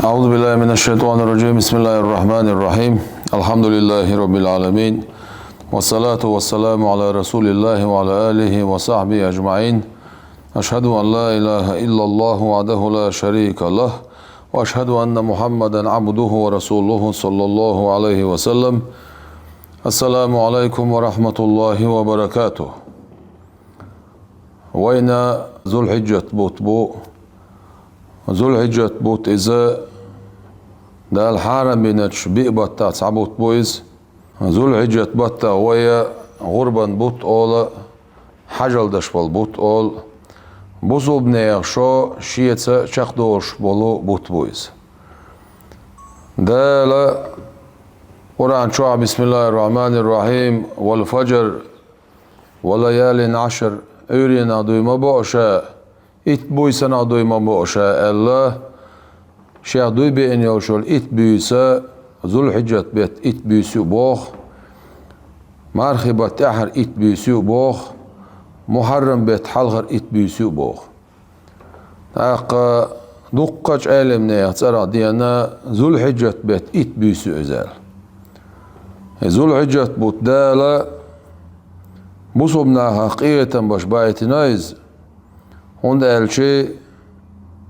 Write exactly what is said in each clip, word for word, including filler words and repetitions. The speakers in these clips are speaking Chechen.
أعوذ بالله من الشيطان الرجيم. بسم الله الرحمن الرحيم. الحمد لله رب العالمين. والصلاة والسلام على رسول الله وعلى آله وصحبه أجمعين. أشهد أن لا إله إلا الله وحده لا شريك له، وأشهد أن محمدا عبده ورسوله صلى الله عليه وسلم. السلام عليكم ورحمة الله وبركاته. Вайна Зулхьиджат бутт бу. Зулхьиджат бутт иза Дала хьарам биначу биъ баттах цхьа бутт бу иза. Зулхьиджат баттах вай гӀурбан бутт олу, хьажал деш болу бутт олу. Бусулбанех шо шеца чекхдолуш болу бутт бу иза. Дала Къуръан чохь: «بسم الله الرحمن الرحيم. والفجر وليال عشر». Ӏуьйренах дуй ма бо ша, итт буьйсанах дуй ма бо ша аьлла, шех дуй беана йолуш йолу итт буьйса, Зулхьиджат беттан итт буьйса ю боху, мархи баттан тӀаьххьара итт буьйса ю боху, Мухьаррам беттан хьалхара итт буьйса ю боху. ТӀаккха дуккхачу Ӏеламнехан цӀарах деана Зулхьиджат беттан итт буьйса ю иза аьлла. И Зулхьиджат бутт Дала бусулбанехах къинхетам беш байтина иза, хӀунда аьлча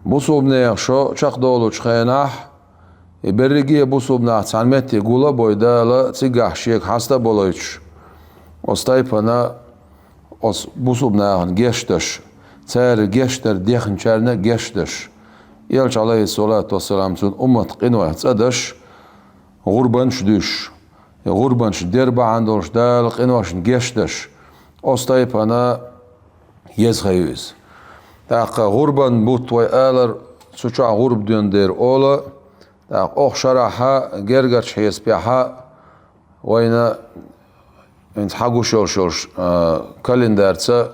бусулбанех шо чекхдолучу хенахь, и берриге а бусулбанех цхьана метте гул а бой Дала, цигахь шега хьаста а болуьйтуш, оцу тайпана, оцу бусулбанехана гечдеш, цара гечдар дехначарна а гечдеш, Элча, Ӏалайхиссалату вассалам, цуьнан уммат къинойх цӀа деш, гӀурбанаш дуьсуш, и гӀурбанаш дер бахьана долуш Дала къиношна гечдеш, оцу тайпана еза хан ю иза. ТӀаккха гӀурбан бутт вай алар, цу чохь гӀурба доьнна дера олу, тӀаккха оха шарахь гергарчу хьесапехь вайна хӀинца хьагуш йолуш йолуш, а, календарца,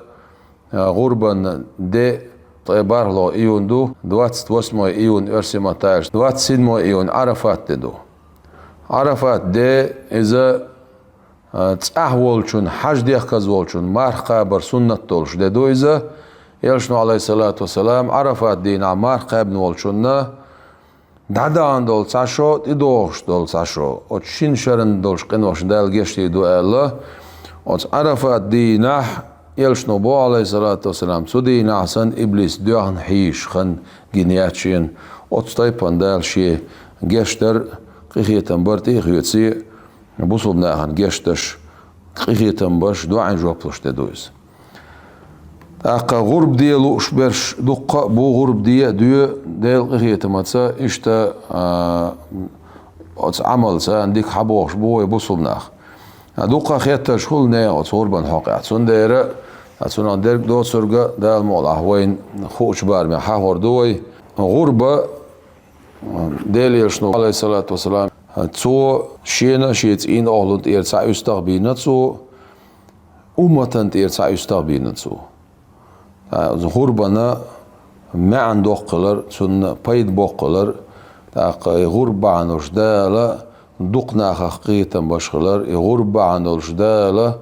а, гӀурбан де ткъе бархӀалгӀа июнь ду, двадцать восьмое июнь оьрсийн маттахь аьлча, двадцать седьмое июнь Ӏарафат де ду. Ӏарафат де иза, а, цӀахь волчун, хьаж дехказа волчун марха кхабар суннат долуш де ду иза. Элчано, Ӏалайхиссалату вассалам, Ӏарафат дийнахь марха кхаьбна волчунна дӀадахана долу цхьа шо, тӀедогӀуш долу цхьа шо, оцу шина шарна долчу къиношна Дала гечдийр ду аьлла, оцу Ӏарафат дийнахь, Элчано боху, Ӏалайхиссалату вассалам, цу дийнахь санна иблис доьхна хьийзаш хан гина яц шена, оцу тайпана Дала шен гечдар, къинхетам бар тӀе а хьоьций, бусулбанехана гечдеш, къинхетам беш, доӀин жоп луш де ду иза. ТӀаккха гӀурба де лууш берш дуккха а бу, гӀурба де а доь, Делан къинхетамаца, иштта, а, оцу Ӏамалца дика хьабохуш бу вай бусулбанах. А, дуккха а хеттарш хуьлу нехан оцу гӀурбан хьокъехь. Цундела, а, цунах дерг доцург а Дала мукъалахь вайна хуучу барамехь хьахор ду вай. ГӀурба, Делан Элчано, Ӏалайхиссалату вассалам, цо шена а шен цӀийнан охӀлун тӀера цхьа уьстагӀ бийна цо, умматан тӀера цхьа уьстагӀ бийна цо. ТӀаккха гӀурбана маьӀна доккха хилар, цунна пайда боккха хилар, тӀаккха и гӀурба бахьана долуш Дала дукха нахах къинхетам беш хилар, и гӀурба бахьана долуш Дала,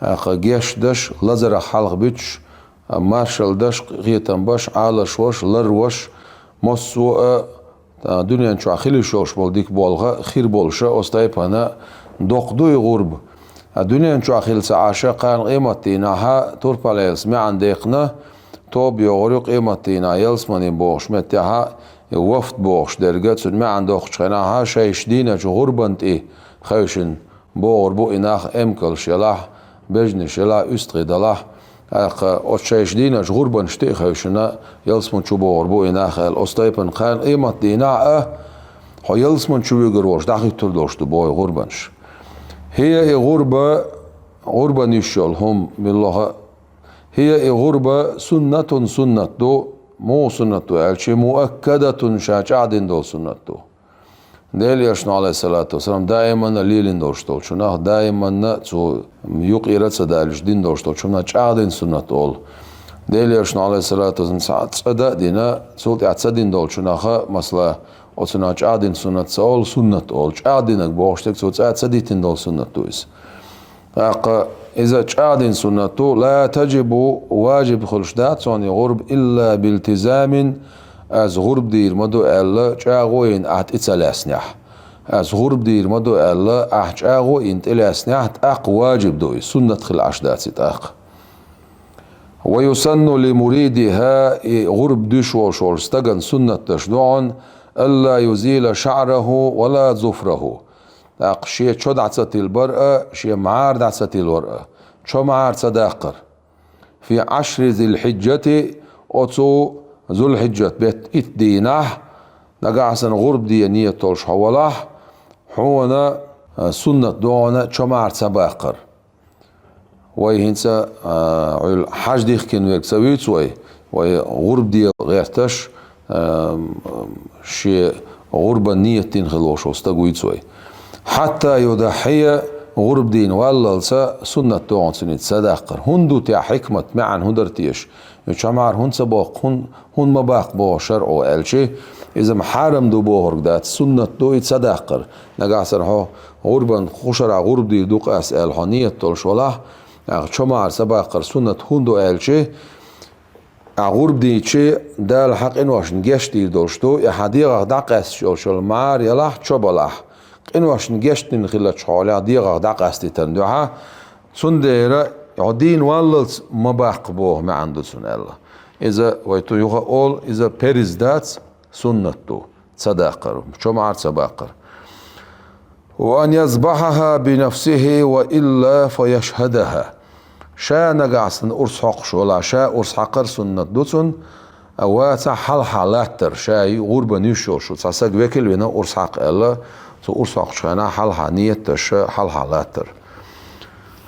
тӀаккха гечдеш, лазарах хьалха буьтуш, маршалла деш, къинхетам беш, Ӏалашвеш, ларвеш, массо а, а, дуьнен чохь хила йиш йолуш болу дика болх а, хир болуш а, оцу тайпана доккха ду и гӀурба. А дуьнен чохь хила ца Ӏаш а, кхана къематдийнахь а турпалхьелас маьӀна декхна, тоба йогӀур ю къематдийнахь ялсамани бохуш меттехь а, и вафд бохуш дерг а, цуьнан маьӀна доккхучу хенахь а, шайша дийначу гӀурбан тӀе хевшина богӀур бу и нах эмкалш ялахь, бежнаш ялахь, уьстагӀий далахь, тӀаккха оцу шайша дийначу гӀурбанаш тӀе а хевшина, ялсамани чу богӀур бу и нах аьлла. Оцу тайпана кхана къематдийнахь а, хьо ялсамани чу вуьгур волуш дӀахӀуьттур долуш ду боху гӀурбанаш. ХӀия и гӀурба, гӀурбан йиш йолу хӀума муьлхха а, хӀия и гӀурба суннатун суннат ду, муха суннат ду аьлча, муаккадатун ша чӀагӀдина долу суннат ду. Делан Элчано, Ӏалайхиссалату вассалам, даиманна лелийна долуш долчунах, даиманна цо юкъера а ца далуш дина долуш долчунах чӀагӀдина суннат олу. Делан Элчано, Ӏалайхиссалату вассалам, цхьа цӀа дан а дина, цул тӀаьхьа ца дина долчунах а, масала, оцунах чӀагӀдина суннат ца олу, суннат олу. ЧӀагӀдинарг бохуш дерг цо цӀа ца дитина долу суннат ду иза. ТӀаккха иза чӀагӀдина суннат ду, ла таджибу, важиб хуьлуш дац цунна и гӀурба, илла билтизамин, Аз гӀурба дийр ма ду аьлла, чӀагӀо йина ахь тӀе ца лаьцнехь. Аз гӀурба дийр ма ду аьлла, ахь чӀагӀо йина тӀе лаьцнехь, тӀаккха ваджиб ду и, суннат хила Ӏаш дац и тӀаккха. ويسن لمريدها, и гӀурба дуьйш волуш волчу стагана суннат даш ду хьуна, ألا يزيل شعره ولا ظفره. ТӀаккха шен чо дӀа ца тилбар а, шен мӀара дӀа ца тилвар а, чо мӀара ца даккхар. في عشر ذي الحجة, оцу Зулхьиджат беттан итт дийнахь, нагахь санна гӀурба де ниет долуш хьо валахь, хьуна, а, суннат ду хьуна чо мӀара ца баккхар. Вай хӀинца, а, Ӏуьллу хьажа дихкина верг ца вуьйцу вай, вай гӀурба де гӀерташ, а, шен гӀурбан ниет дина хила волуш волу стаг вуьйцу вай. حتى يضحي, гӀурба дийна валлалца суннат ду хьуна цуьнан ца даккхар. ХӀунда ду те хьикмат, маьӀна хӀун дара теша? И чо мӀара хӀунда ца боккху, хӀун-, хӀунда ма баккха боху шарӀо аьлча, иза-м хьарам ду бохург дац, суннат ду и ца даккхар. Нагахь санна хьо гӀурбан кху шарахь гӀурба дийр ду-кх ас аьлла хьо ниет долуш валахь, ахь чо мӀара ца баккхар суннат хӀунда ду аьлча, ахь гӀурба дийча, Дала хьан къиношна гечдийр долуш ду, и хьан дегӀах дӀакъаьсташ йолуш йолу мӀара ялахь, чо балахь, къиношна гечдина хиллачу хьолехь дегӀах дӀакъастийтарна дуьхьа, цундела хьо дийна валлалц ма баккха боху маьӀна ду цунна аьлла. Иза вай ту юха олу, иза перз дац, суннат ду, ца даккхар, чо мӀара ца баккхар. وأن يذبحها بنفسه وإلا فيشهدها. Ша нагахь санна урс хьокхуш валахь, ша урс хьакхар суннат ду цунна, а вацахь хьалха латтар, ша гӀурбан юьсуш йолуш ву, цхьа саг векал вина урс хьакха аьлла, цу урс хьокхучу хенахь хьалха ниет даш, хьалха латтар.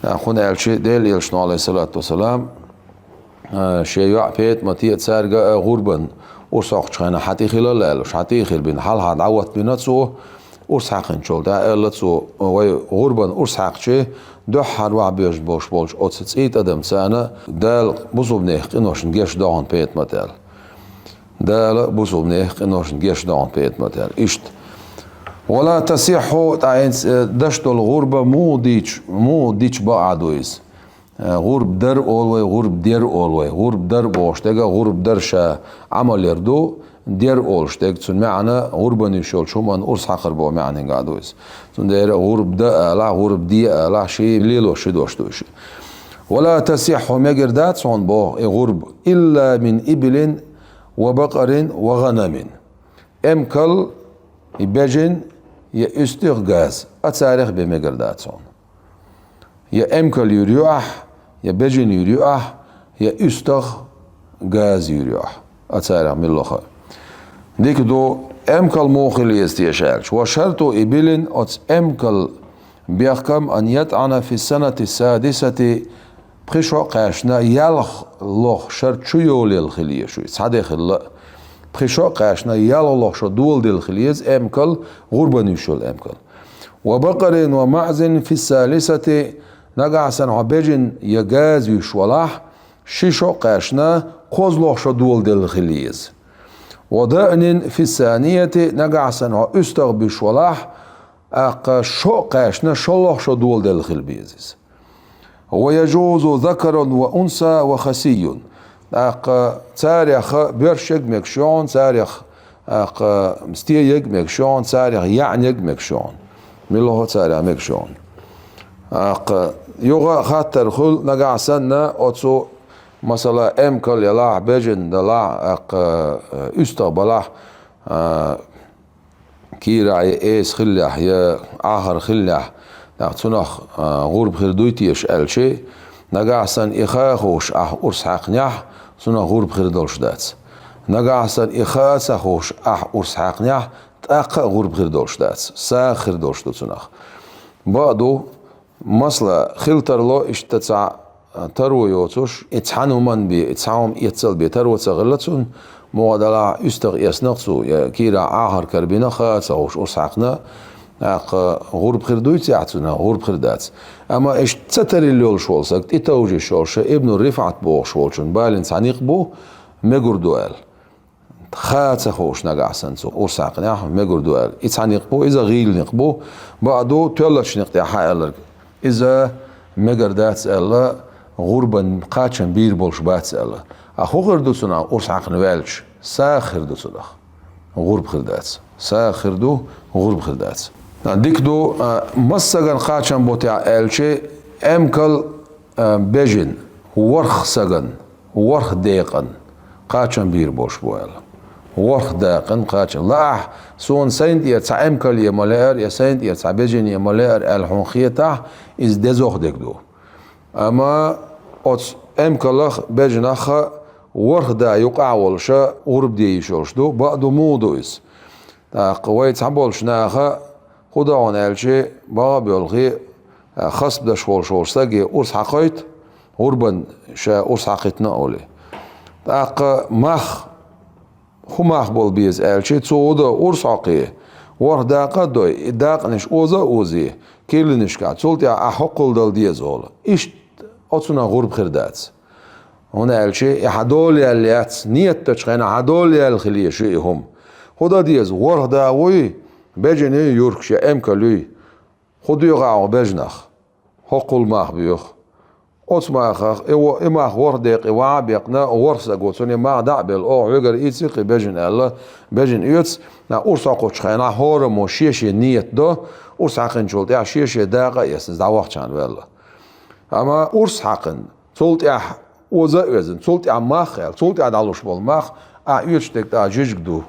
ХӀунда аьлча Делан Элчано, Ӏалайхиссалату вассалам, а, шен йоӀ ПетӀамате а, цаьрга а гӀурбан урс хьокхучу хенахь хьан тӀе хила лаьллаш, хьан тӀе а хир бина, хьалха дӀаваттабина цо, урс хьаькхначул тӀаьхьа аьлла цо, вай гӀурбан урс хьаькхча, дуьххьара вахь боьжна болуш болчу оцу цӀий тӀадамца Дала бусулбанех къиношна гечдо хьуна ПетӀамат аьлла. Дала бусулбанех къиношна гечдо хьуна ПетӀамат аьлла. Иштта. ولا تصح, тӀаьхьа хӀинца, э, даш долу гӀурба муха дийча, муха дича бакъахь ду иза. Э, гӀурба дар олу вай, гӀурба дер олу вай. ГӀурба дар бохуш дерг, гӀурба дар ша Ӏамал яр ду, дер олуш дерг, цуьнан маьӀна гӀурбан юьсуш йолчу хӀуманна урс хьакхар боху маьӀнехь ду иза. Цундела гӀурба да алахь, гӀурба де алахь, ши лелош ши дош ду ши. ولا تصح, мегар дац хьуна боху и гӀурба, إلا من إبل وبقر وغنم. Эмкал, и бежан, я уьстагӀ, газа, а царех бен мегар дац хьуна. Я эмкал юьр ю ахь, я бежан юьр ю ахь, я уьстагӀ, газа юьр ю ахь, а царех муьлхха а. Дика ду, эмкал муха хила еза теша аьлча. وشرط إبل, оцу эмкал бехкам, أن يطعن في السنة السادسة, пхи шо кхаьчна ялх лоха шар чу йолаелла хила еза шу, цхьа де хилла а. Пхи шо кхаьчна ялх лоха шо доладелла хила еза эмкал, гӀурбан юьсуш йолу эмкал. وبقر ومعز في الثالثة, нагахь санна хьо бежан я газа юьсуш валахь, ши шо кхаьчна кхозлагӀа шо доладелла хила еза. وضأن في الثانية, нагахь санна хьо уьстагӀ буьсуш валахь, тӀаккха шо кхаьчна шоллагӀа шо доладелла хила беза иза. ويجوز ذكر وأنثى وخصي. ТӀаккха царех боьрша ерг мегаш ю хьуна, царех, тӀаккха сте ерг мегаш ю хьуна, царех яӀни ерг мегаш ю хьуна. Муьлхха а царех мегаш ю хьуна. ТӀаккха юха а хаттар хуьлу, нагахь санна оцу, масала, эмкал ялахь, бежан далахь, тӀаккха уьстагӀ балахь, кийрахь я эса хиллехь, я Ӏахар хиллехь, тӀаккха цунах, а, гӀурба хир дуй теша аьлча, нагахь санна и ха а хууш ахь урс хьаькхнехь, цунах гӀурба хир долуш дац. Нагахь санна и ха а ца хууш ахь урс хьаькхнехь, тӀаккха а гӀурба хир долуш дац, сагӀа хир долуш ду цунах. Бакъ ду, масала, хила тарло иштта цхьа таро йоцуш, и цхьана хӀуманна бен, и цхьа хӀума эццал бен таро ца хилла цунна, муха далахь уьстагӀ эцнах цо, я кийрахь Ӏахар карабина, ха а ца хууш урс хьаькхна, тӀаккха гӀурба хир дуй цехь цунах, гӀурба хир дац. Амма иштта ца тарийла йолуш волу саг, тӀетовжа йиш йолуш, Ибну РифӀат бохуш волчун балийна цхьа некъ бу, мегар ду аьлла. Ха а ца хууш нагахь санна цо урс хьаькхнехь мегар ду аьлла. И цхьа некъ бу, иза гӀийла некъ бу, бакъ ду, тоьллачу некъ тӀехь хьааьлларг. Иза мегар дац аьлла, гӀурбан кхачам бийр болуш бац аьлла. А хӀун хир ду цунах урс хьаькхна ваьлча? сагӀа хир ду цунах. ГӀурба хир дац. СагӀа хир ду, гӀурба хир дац. А, дика ду, а, массаган кхачам бу техь аьлча, эмкал, а, бежан, ворхӀ саган, ворхӀ декъан кхачам бийр болуш бу аьлла. ВорхӀ дакъан кхачам. Лаахь, суна сайна тӀера цхьа эмкал е ма лаьара, я сайна тӀера цхьа бежан е ма лаьара аьлла хьуна хетахь, иза дезох дерг ду. Амма оцу эмкалах, бежанах а ворхӀ да юкъахь волуша гӀурба де йиш йолуш ду, бакъду муха ду иза. ТӀаккха вай цхьаболчу наха, хӀун до хьуна аьлча, бага а боьлхий, а, хасбадаш волуш волчу саге урс хьакхойту, гӀурбан ша урс хьакхийтина а олий. ТӀаккха мах, хӀун мах болу беза аьлча, цо хӀун до, урс хьокхий, ворхӀ дакъа а дой, и дакъанаш оза а озий, кийланашкахь, цул тӀаьхьа ахь хӀоккхул дала деза олу. Иштта оцунах гӀурба хир дац. ХӀунда аьлча и хьан дола яьлла яц, нийят дечу хенахь хьан дола яьлла хила еза ю и хӀума. ХӀун дан деза, ворхӀ да вуй, бежан юй юркаш я эмкал юй. ХӀун доьху ахь бежанах? ХӀоккхул мах боьху. Оцу махах и во-, и мах ворхӀ декъе ван а бекъна, ворхӀ саго цунна и мах дӀа а белла, оха хьоьгара ийци кхин бежан аьлла, бежан оьцу, а, урс хьокхучу хенахь хӀораммо шен-шен нийят до, урс хьакхинчул тӀаьхьа шен-шен дакъа а эцна, дӀавахчарна ваьлла. Амма урс хьакхина, цул тӀаьхьа оза а оьзна, цул тӀаьхьа мах а аьлла, цул тӀаьхьа дӀалуш болу мах, ахь оьцуш дерг тӀаккха жижиг ду,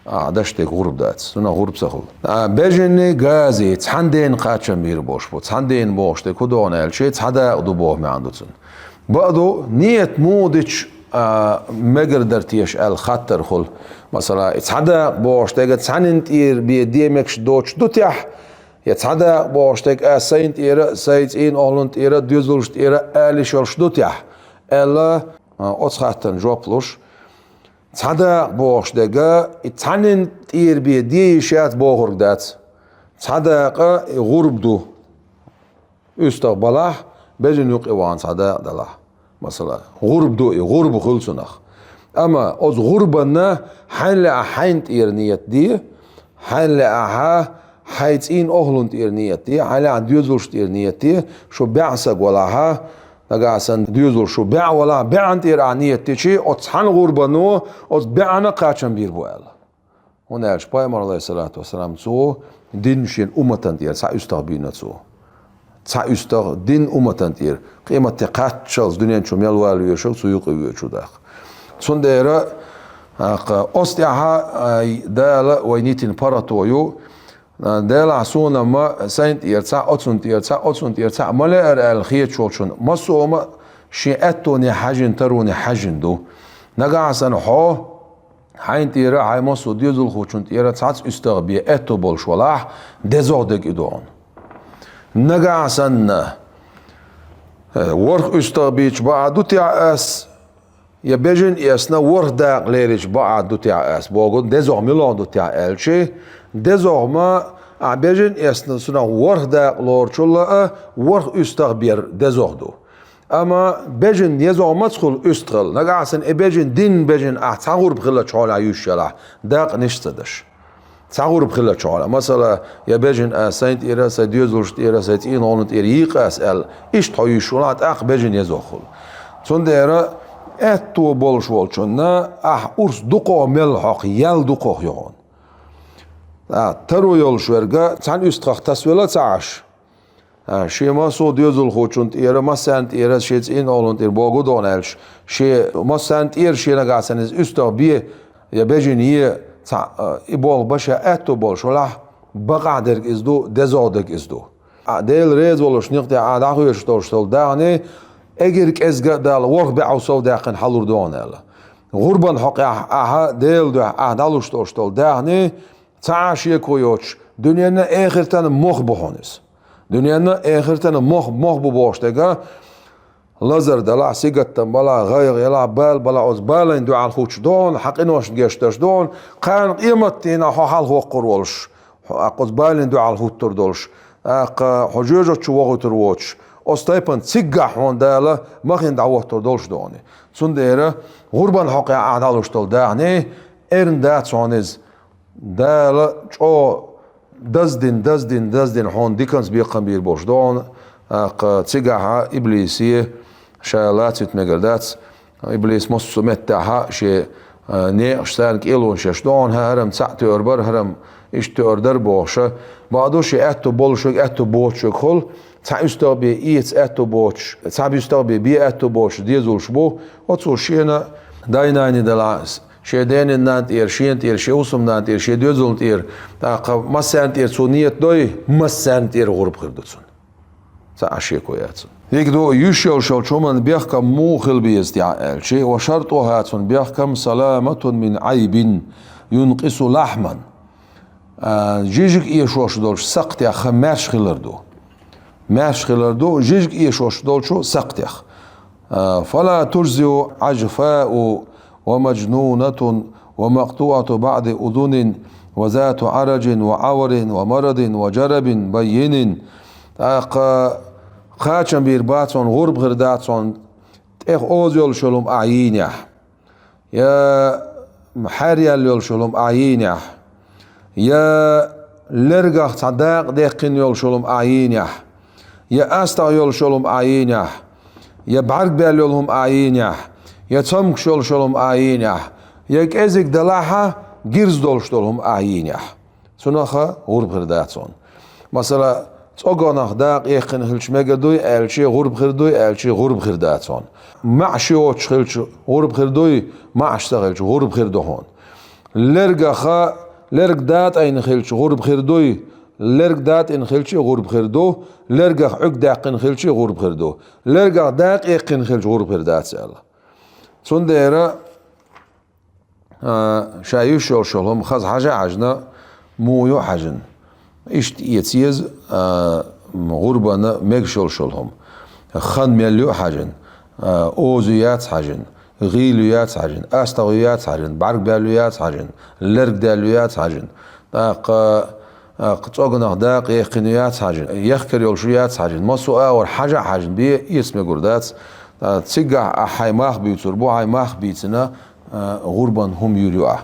ахь деш дерг гӀурба дац, цунах гӀурба ца хуьлу. А, бежанний газий, цхьана дена кхачам бийр болуш бу, цхьана дена бохуш дерг хӀун до хьуна аьлча, цхьа дакъа ду боху маьӀна ду цунна. Бакъду, нийят муха дича, а, мегар дара теша аьлла хаттар хуьлу. Масала, и цхьа дакъа бохуш дерг цхьанна тӀера бен де мегаш доцуш ду техь, я цхьа дакъа бохуш дерг ас сайна тӀера а, сайн цӀийнан охӀланна тӀера а, доьзалшна тӀера а ала йиш йолуш ду техь, аьлла, а, оцу хаттарна жоп луш, цхьа дакъа бохуш дерг и цхьанна тӀера бен де йиш яц бохург дац. Цхьа дакъа и гӀурба ду. УьстагӀ балахь, бежан юкъе вахана цхьа дакъа далахь. Масала, гӀурба ду и, гӀурба хуьлу цунах. Амма оцу гӀурбанна хьайна лаахь хьайна тӀера нийят де, хьайна лаахь хьайн цӀийнан охӀланна тӀера нийят де, хьайна лаахь доьзалшна тӀера нийят де, шу бӀе саг валахь, нагахь санна доьзалш шу бӀе валахь, бӀенна тӀера ахь нийят дичи, оцу цхьана гӀурбано оцу бӀенна кхачам бийр бу аьлла. ХӀунда аьлча Пайхамар, алейхиссалату вассалам, цо дин шен умматан тӀера цхьа уьстагӀ бийна цо. Цхьа уьстагӀ дин умматан тӀера. Къематде кхаччалц дуьнен чу мел вала везарг цу юкъе воьдуш ву даккха. Цундела, а, кха, оцу тӀаьхьа, а, Дала вай нитина паргӀато ю, а, Делахь суна ма сайна тӀера цхьаъ, оцунна тӀера цхьаъ, оцунна тӀера цхьаъ ма лаьара аьлла хеташ волчунна, массо а ма шен аьттоне хьаьжжина, тароне хьаьжжина ду. Нагахь санна хьо хьайна тӀера, хьайн массо а доьзалхочунна тӀера цхьацца уьстагӀ бен аьтто болуш валахь, дезох дерг и ду хьуна. Нагахь санна, э, ворхӀ уьстагӀ бийча бакъахьа ду техь ас, я бежан эцна ворхӀ дакъа лерича бакъахьа ду техь ас, бохург дезох мила ду техь аьлча, дезох ма, ахь бежан эцна цунах ворхӀ дакъа лоручул а ворхӀ уьстагӀ бер дезох ду. Амма бежан езох маца хуьлу уьстагӀ хила. Нагахь санна и бежан, дин бежан ахь цхьа гӀурба хиллачу хьолехь юьйш ялахь, дакъанаш ца даш. Цхьа гӀурба хиллачу хьолехь. Масала, я бежан ас сайна тӀера, сайн доьзалшна тӀера, сайн цӀийнан охӀланна тӀера йийкъа ас аьлла, иштта хьо юьйш валахь, тӀаккха бежан езох хуьлу. Цундела аьтто болуш волчунна ахь урс дукхох мел хьокху, ял дукхох ю хьуна. А, таро йолуш верг цхьана уьстагӀах тасавелла ца Ӏаш, а, шен массо а доьзалхочунна тӀера, массарна тӀера, шен цӀийнан охӀланна тӀера бохург ду хьуна аьлча, шен массарна тӀера шен нагахь санна иза уьстагӀ бе, я бежан е, цхьаъ, а, и болх бан ша аьтто болуш валахь, бакъахьа дерг иза ду, дезох дерг иза ду. А, Дела реза волуш некъа тӀехь ахь дӀахоьшуш долуш долу дахни, эггара кӀезга а Дала ворхӀ бӀе сов даьккхина хьалур ду хьуна аьлла. ГӀурбан хьокъехь ахьа Делан дуьхьа ахь дӀалуш долуш долу дахни, цхьа а шеко йоцуш, дуьненна а, эхартана а мох бу хьуна иза. Дуьненна а, эхартана а мох, мох бу бохуш дерг, лазар далахь, сингаттам балахь, гӀайгӀа ялахь, бала балахь, оцу балайн дуьхьал хӀуттуш ду хьуна, хьан къиношна гечдеш ду хьуна, кхана къематдийнахь хьо хьалхавоккхур волуш, хьо, а, оцу балийн дуьхьал хӀуттур долуш, тӀаккха хьо жоьжахати чу вохуьйтур воцуш, оцу тайпана циггахь хьуна Дала махана дӀахӀоттур долуш ду хьуна. Цундела гӀурбан хьокъехь ахь дӀалуш долу дахни, эрна дац хьуна иза. Дала чӀогӀа даздина, даздина, даздина хьуна диканца бекхам бийр болуш ду хьуна, тӀаккха цигахь иблисе ша лацийта мегар дац. Иблис массо а меттехь шен Некъаш царна кӀелонаш еш ду хьуна, хӀара-м цхьаъ тоьар бара, хӀара-м иштта тоьар дара бохуш, бакъду, шен аьтту болушверг, аьтту боцушверг хуьлу, цхьа уьстагӀ бен эца аьтту боцуш, цхьа уьстагӀ бен бен аьтту боцуш дезалш бу, оцо шена дай-наний делахь а, шен ден-нанна тӀера, шена тӀера, шен хӀусамнанна тӀера, шен доьзална тӀера, тӀаккха массарна тӀера цо нийят дой, массарна тӀера гӀурба хир ду цунна. Цхьа а шеко яц. Дика ду, йиш йолуш йолчу хӀуманна бехкам муха хила беза техьа аьлча, ва шартӀухӀа, цуьнан бехкам, саламатун мин Ӏайбин юнкъису лахьман. А, жижиг эшош долчу сакхтех хан маьрша хилар ду. Маьрша хилар ду, жижиг эшош долчу сакхтех. А, фала тужзиу Ӏажфау ва мажнунатун ва макътуату баъди удунин ва зату Ӏараджин ва Ӏаварин ва марадин ва жарабин баййинин. ТӀаккха кхачам бийр бац хьуна, гӀурба хир дац хьуна, тӀех оза йолуш йолу хӀума ахь йийнехь, я хьаьръяьлла йолуш йолу хӀума ахь йийнехь, я лергах цхьа дакъа даьккхина йолуш йолу хӀума ахь йийнехь, я астагӀа йолуш йолу хӀума ахь йийнехь, я бӀаьрг баьлла йолу хӀума ахь йийнехь, я цомгуш йолуш йолу хӀума ахь йийнехь, я кӀезиг делахь а, гирза долуш долу хӀума ахь йийнехь. Цунах а гӀурба хир дац хьуна. Масала, цӀогах дакъа яьккхина хилча мегар дуй аьлча, гӀурба хир дуй аьлча, гӀурба хир дац хьуна. МаӀаш йоцуш хилча гӀурба хир дуй, маӀаш ца хилча гӀурба хир ду хьуна. Лергах а, лерг датӀийна хилча гӀурба хир дуй, лерг датӀийна хилча гӀурба хир ду, лергах Ӏуьрг даьккхина хилча гӀурба хир ду, лергах дакъа яьккхина хилча гӀурба хир дац аьлла. Цундела а, ша йиш йолуш йолу хӀума хаза хьажа а хьаьжна, муха ю а хьаьжна. Иштта эца еза, а, гӀурбана мегаш йолуш йолу хӀума. Хан мел ю а хьаьжна, а, оза ю яц хьаьжна, гӀийла ю яц хьаьжна, астагӀа ю яц хьаьжна, бӀаьрг баьлла ю яц хьаьжна, лерг даьлла ю яц хьаьжна. ТӀаккха, а, цӀогах дакъа яьккхина ю яц хьаьжна, ехкар йолуш ю яц хьаьжна, массо а агӀор хьажа а хьаьжна, бен эца мегар дац. А, цигахь ахь хьайн мах буьйцур бу, хьайн мах бийцина, а, гӀурбан хӀума юьр ю ахь.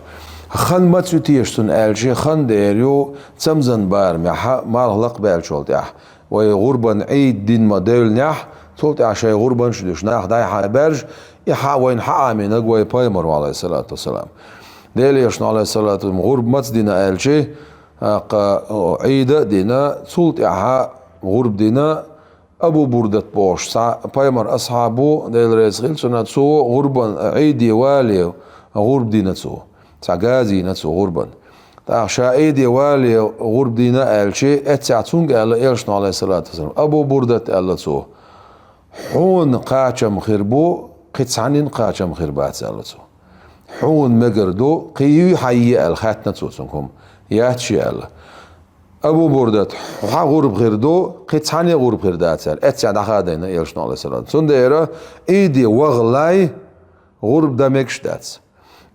Хан маца ю теша цунна аьлча, хан дер ю цамзан барамехь, малх лакхабаьллачул тӀаьхьа. Вай гӀурбан Ӏийд дин ма девллинехь, цул тӀаьхьа шайн гӀурбанаш а дуьйш, нах дӀай-схьай баьржа, и хьаъ вайна хьаамийнарг вай Пайхамар ву, Ӏалайхиссалату вассалам. Делан Элчано, Ӏалайхиссалату вассалам, гӀурба маца дина аьлча, тӀаккха, о, Ӏийда а дина, цул тӀаьхьа гӀурба дина, Абу Бурдат бохуш цхьа Пайхамар асхьаб ву, Дела реза хила цунна, цо гӀурбан, Ӏийде вале гӀурба дина цо. Цхьа газа йина цо гӀурбан. ТӀаккха ша Ӏийде вале гӀурба дина аьлча, эццехь цуьнга аьлла Элчано, Ӏалайхиссалату вассалам: «Абу Бурдат, — аьлла цо, — хьуна кхачам хир бу, кхин цхьаннан кхачам хир бац», — аьлла цо. «Хьуна мегар ду, кхин юй хьан е?» — аьлла, хаьттина цо цуьнга хӀума. «Яц шен», — аьлла. «Абу Бурдат, хьан гӀурба хир ду, кхин цхьаннан гӀурба хир дац», — аьлла, эццехь дӀахадийна Элчано, Ӏалайхиссалату. Цундела Ӏийде вахале гӀурба дан мегаш дац.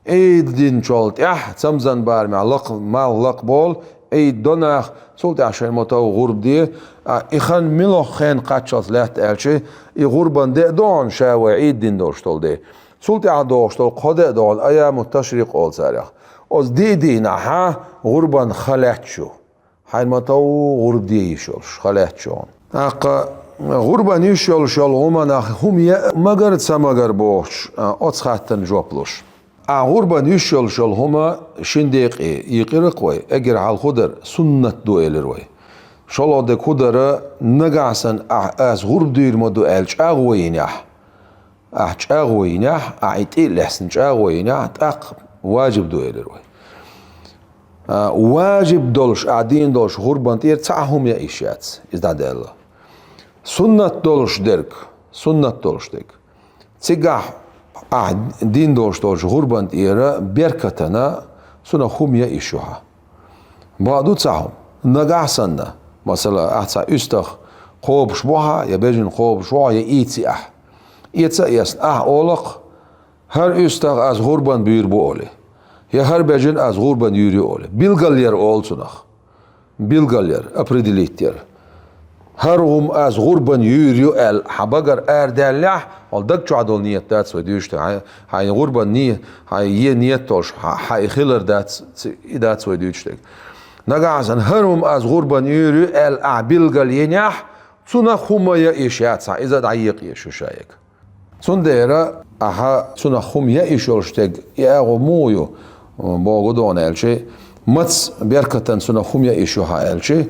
Ӏийд динчул тӀаьхьа, цамзан барамехь лакха, малх лакхаболу, Ӏийд до нах, цул тӀаьхьа шайна ма-тов гӀурба де, а, и хан муьлха хенна кхаччалц лаьтта аьлча, и гӀурбан де а до хьуна, ша вай Ӏийд дина долуш долу де. Цул тӀаьхьа догӀуш долу кхо де а до хьуна, айяму ташрикъ олу царех. Оцу де а дийнахь, гӀурбан хан лаьтташ ю. Хьайна ма-тов гӀурба де йиш йолуш, хан лаьтташ ю хьуна. ТӀаккха гӀурбан йиш йолуш йолу хӀуманах хӀума яа магар а, ца магар а бохуш, а, оцу хаттарна жоп луш. Ахь гӀурбан йиш йолуш йолу хӀума шина декъе йийкъира-кх вай, эггара хьалха хӀун дара, суннат ду элира вай. ШолгӀа дерг хӀун дара, нагахь санна ахь аса гӀурба дуьйр ма ду аьлла чӀагӀо йинехь, ахь чӀагӀо йинехь, ахь и тӀе а лаьцна чӀагӀо йинехь, тӀаккха важиб ду элира вай. А, важиб долуш, ахь дийна долуш гӀурбан тӀера цхьа а хӀума яа йиш яц, иза дӀадаьлла. Суннат долуш дерг, суннат долуш дерг. Цигахь ахь дийна долуш долчу гӀурбан тӀера беркатана цунах хӀума яа йиш ю хьан. Бакъду цхьа хӀума. Нагахь санна, масала, ахь цхьа уьстагӀ кхобуш ву хьан, я бежана кхобуш ву хьан, я ийци ахь. Эца а эцна, ахь олу-кх, хӀара уьстагӀ аса гӀурбан буьйр бу олий, я хӀара бежана аса гӀурбан юьйр ю олий. Билгалъяр олу цунах. Билгалъяр, определить яр. ХӀара хӀума аса гӀурбан юьйр ю аьлла, хьан багара арадаьллехь, хьо даг чохь долу ниет дац вай дуьйцуш дерг. Хьайн, хьайн гӀурбан ни-, хьайн е ниет долуш, хьан, хьан и хилар дац, ц-, и дац вай дуьйцуш дерг. Нагахь санна, хӀара хӀума аса гӀурбан юьйр ю аьлла, ахь билгал йинехь, цунах хӀума яа йиш яц хьан, иза дӀаекъа йиш ю шайга. Цундела ахьа цунах хӀума яа йиш йолуш дерг, и агӀо муха ю, боху дона аьлча, маца беркатан цунах хӀума яа йиш ю хьан аьлча,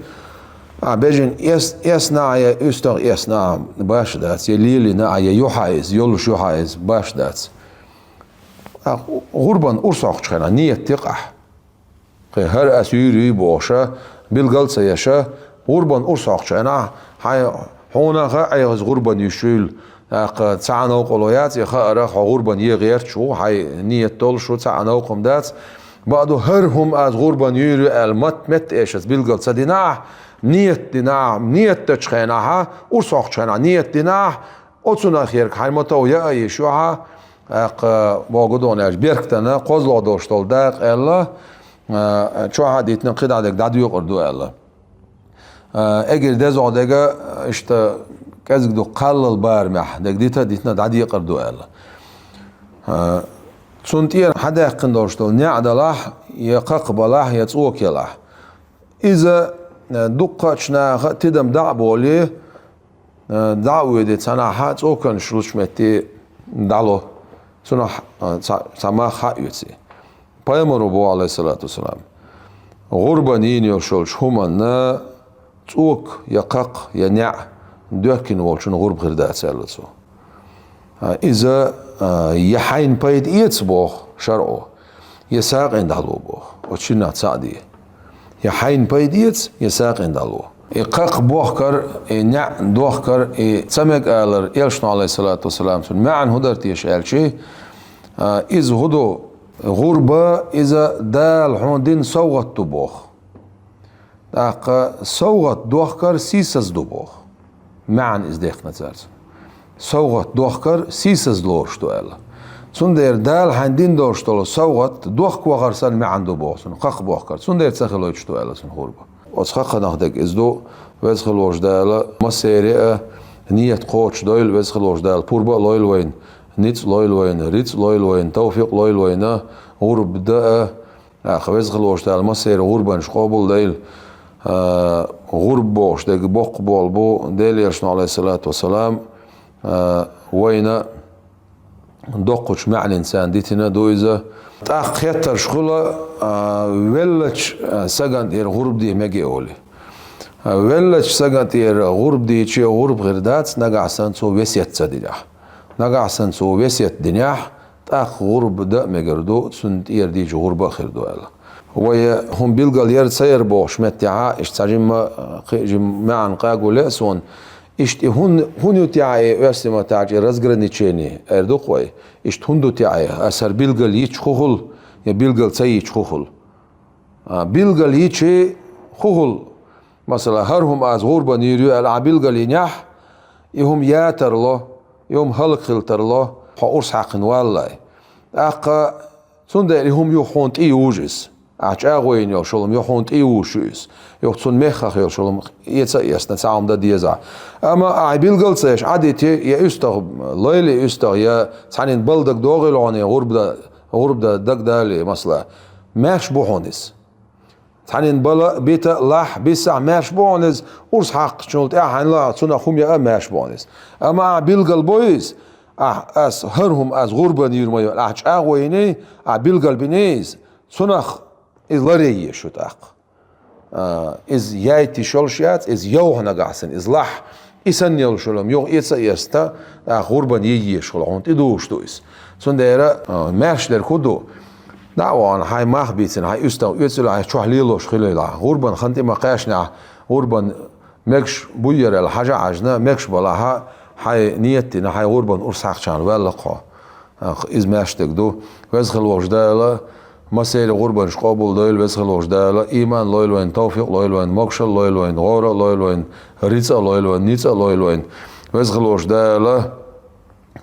а бежан эс-, эсна а я уьстагӀ эсна а баш дац, я лелийна а, я юхьа иза, йолуш юхьа иза баш дац. А гӀурбан урс хьокхучу хенахь ниет дикъахь. Кхин хӀара ас юьйр юй бохуша, билгал а ца еша, гӀурбан урс хьокхучу хенахь, хьайн хьуна хаьа, хьайгӀаза гӀурбан юьш юйла, тӀаккха цхьа а новкъарло яц, и хаарах хьо гӀурбан е гӀерташ ву, хьайн ниет долуш ву, цхьа а новкъа-м дац. Бакъду, хӀара хӀума аз гӀурбан юьйр ю аьлла, мат-, метта эшаца билгал ца дина ахь, ниет дина ахь, ниет дечу хенахьа, урс хьокхучу хенахь ниет дина ахь, оцунах ерг хьайн ма-тов яа йиш ю хьан, тӀаккха боху дона аьлча, беркатана кхозлагӀа долуш долу дакъа аьлла, а, чохь а дитина кхидӀа дерг дӀадоькъур ду аьлла. А, эггара дезагӀа дерг, иштта кӀезиг ду кхаллал барамехь дерг дита а дитина дӀадекъар ду аьлла. А, цунна тӀера хьадаьккхина долуш долу неӀ далахь, я кхакха балахь, я цӀока ялахь. Иза, э, дуккхачу наха тидам дӀа а болий, э, дӀа а воьдий, цхьанхьа цӀоканаш лучу метте дӀало. Цунах, э, цхьа, цхьа мах хьа а оьций. Пайхамаро боху, Ӏалайхиссалату вассалам: «ГӀурбан йийна йолуш йолчу хӀуманна цӀока я кхакха, я неӀ доьхкина волчун гӀурба хир дац», — аьлла цо. А, иза, а, я хьайна пайда эца боху шарӀо, я сагӀина дӀало боху, оцу шиннах цхьаъ де. Я хьайна пайда эца, я сагӀина дӀало. И кхакха бохкар, и неӀ дохкар, и ца мега алар, элчано, Ӏалайхиссалату вассалам, цуьнан маьӀна хӀун дара теша аьлча, а, иза хӀун ду, гӀурба, иза Дала хьуна дина совгӀат ду боху. ТӀаккха совгӀат дохкар сийсаз ду боху. МаьӀна иза дехкина цаьрца. СовгӀат дохкар сийсаз лоруш ду аьлла. Цундела Дала хьайна дина долуш долу совгӀат дохка вахар санна маьӀна ду боху цунна, кхакха бохкар. Цундела ца хилойтуш ду аьлла цунна гӀурба. Оцу кхакханах дерг иза ду, Веза хилла волчу Дала массеран а ният кхочушдойла, Веза хилла волчу Дала пурба а лойла вайна, ницкъ лойла вайна, рицкъ лойла вайна, тавфикъ лойла вайна, гӀурба дан а, Аха, Веза хилла волчу Дала массеран гӀурбанаш къобалдойла, а, гӀурба бохуш дерг боккха болу бу, Делан Элчано, Ӏалайхиссалату вассалам, а, вайна доккхачу маьӀнина царна дитина ду иза. ТӀаккха хеттарш хуьлу, а, веллачу, а, сагана тӀера гӀурба де меге олий. А, веллачу сагана тӀера гӀурба дийча гӀурба хир дац, нагахь санна цо весет ца динехь. Нагахь санна цо весет динехь, тӀаккха гӀурба дан а мегар ду, цунна тӀера дийча гӀурба а хир ду аьлла. Вай хӀума билгал яр ца яр бохуш меттехьа, иштта цхьа жимма, кхин а жимма маьӀна къаго леа суна. Иштта и хӀун, хӀун ю тӀехь и оьрсийн маттахь и разграничение, эр ду-кх вай. Иштта хӀун ду тӀехь и, аса хӀара билгал йича хӀун хуьлу, я билгал ца йича хӀун хуьлу? А, билгал йича хӀун хуьлу? Масала, хӀара хӀума аз гӀурбан йийр ю аьлла ахь билгал йинехь, и хӀума я тарло, и хӀума хӀаллакьхила тарло, хьо урс хьаькхна валлалц. ТӀаккха цундела и хӀума юха хьуна тӀе южу иза. Ахь чӀагӀо йина йолуш йолу хӀума юха хьуна тӀе южуш ю иза. Юха цунна мехах йолуш йолу хӀума эца а эцна, цхьа хӀума дан дезахь. Амма ахь билгал ца еш, Ӏадите, я уьстагӀ, лойла и уьстагӀ, я цхьанна бала дага догӀийла хьуна, я гӀурба дан, гӀурба дан дага далале, масала, маьрша бу хьуна иза. Цхьанна бала, бита, лахь, бисахь маьрша бу хьуна иза, урс хьакхначул тӀаьхьа хьайна лаахь, цунах хӀума яа а маьрша бу хьуна иза. Амма ахь билгал бой иза, ахь, ас, хӀара хӀума аз гӀурбан йийр ма ю, ахь чӀагӀо йиний, ахь билгал биний иза, цунах иза ларъе еза шу тӀаккха. А, иза яйта йиш йолуш яц, иза йовха нагахь санна, иза лахь, и санна йолуш йолу хӀума юха эца а эцна, тӀаккха гӀурбан йий езаш хуьлу, хьуна тӀедужуш ду иза. Цундела, а, маьрша дерг хӀун ду? ДӀа а вахана, хьайн мах бийцина, хьайн уьстагӀ оьцула, хьайн чохь лелош хилийла. ГӀурбан хан тӀе ма кхаьчнехь, гӀурбан мегаш буй яра аьлла, хьажа а хьаьжна, мегаш балахь, хьайн ниет дина, хьайн гӀурбан урс хьакхчарна ваьлла-кх хьо. Ах, иза маьрша дерг ду. Веза хилла волчу Дала массеран гӀурбанаш къобалдойла, Веза хилла волчу Дала иман лойла вайна, тавфикъ лойла вайна, могушалла лойла вайна, гӀора а лойла вайна, рицкъа а лойла вайна, ницкъ а лойла вайна. Веза хилла волчу Дала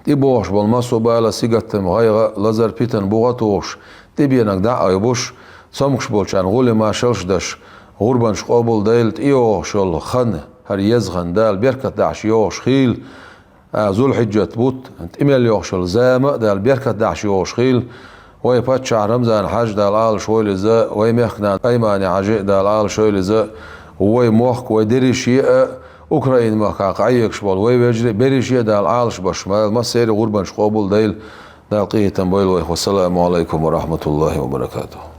тӀебогӀуш болу массо а бала, сигатам, гӀайгӀа, лазар, питана, бугӀа а тухуш, тӀебенаг дӀа а айбуш, цомгуш болчарна гӀуллакх, машаллаш даш, гӀурбанаш къобалдойла, тӀейогӀуш йолу хан, хӀара еза хан Дала беркат дахьаш йогӀуш хийла, а, Зулхьиджат бутт, тӀе мел йогӀуш йолу зама а Дала беркат дахьаш йогӀуш хийла, вай паччахь Рамзан-Хьаьжа Дала Ӏалашвойла иза, вай мехкан нана Аймани-Хьаьжа Дала Ӏалашвойла иза, вай мохк, вай дерриш а, Украин махкахь къахьегаш болу вай вежарий, берриш а Дала Ӏалашбеш бойла, массеран а гӀурбанаш къобалдойла, Дала къинхетам бойла вайх. Вассаламу алайкум ва рахматуллахи ва баракатух.